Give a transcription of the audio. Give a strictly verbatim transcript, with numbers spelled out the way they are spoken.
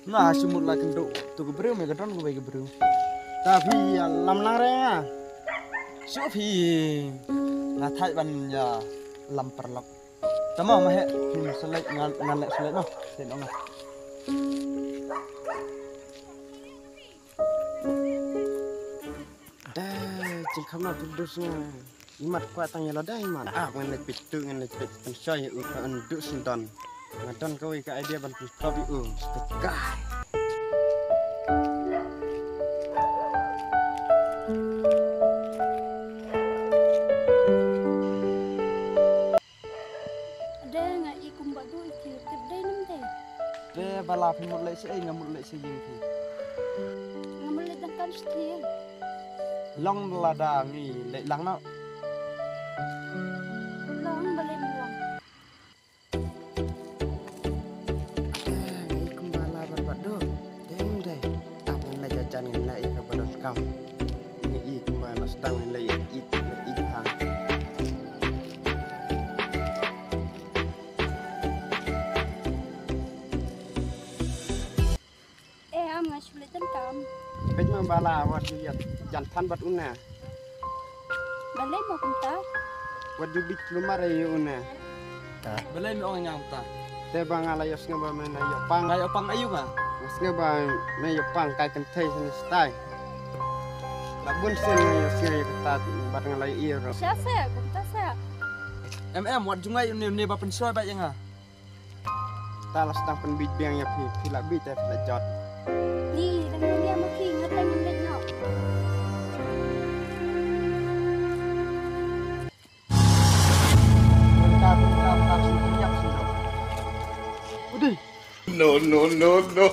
Na shu mut la kynduh tu ka briew me ka don kawei ka briew. Ta phi ïa lam lang re nga. Shu phi nga thait ban ïa lam paralok. Tama ma he phi selek ngan ngan lek selek no. Selek no nga. Dai, jingkham na phi dus nga. Imat kwah tang ïa la dai imat. Ah, ngan leit peit tu ngan leit peit pynshoi ïa u ka un dus don. Nga don kawei ka idea ban pynkhop ïa u. Spekai. Dei nga i kumba du i ki tip dei nam dei. Te bala phi mut lei se ei nga mut lei se ïing phi. Nga mut lei dang kam sthi. Long lada ngi lei lang na. Long ba lei long. Te ngi kumba la bar bad do. Dei dei. Tap ngan lei jajan ngan lei ka ba donkam. Ngi i kumba la sdang ngan lei i i ha. Eh, am nga shu leit donkam. Peit ma bala wat ju ïa jan than bad una. Balei mo kumta? Wat ju bit lumar ïa una. Balei me ong ïa nga kumta? Te ba nga la ïohsngew ba me na ïoh pang. Nga ïoh pang aïu nga? Nga sngew ba me ïoh pang kai kynthei sini stai. La bun sien nga ïohsngew ïa kata bad nga la ïoh ïa. Sha se kumta se. Em em wat ju ngai une une ba pynshoi ba ïa nga. Ta la sdang pynbit biang ïa phi, phi la bit te phi la jot. Ni, dang dang ïa ma phi, nga tang ngam leit noh. Pynta, pynta, pynta, pynta, pynta, pynta. Udih. No, no, no, no.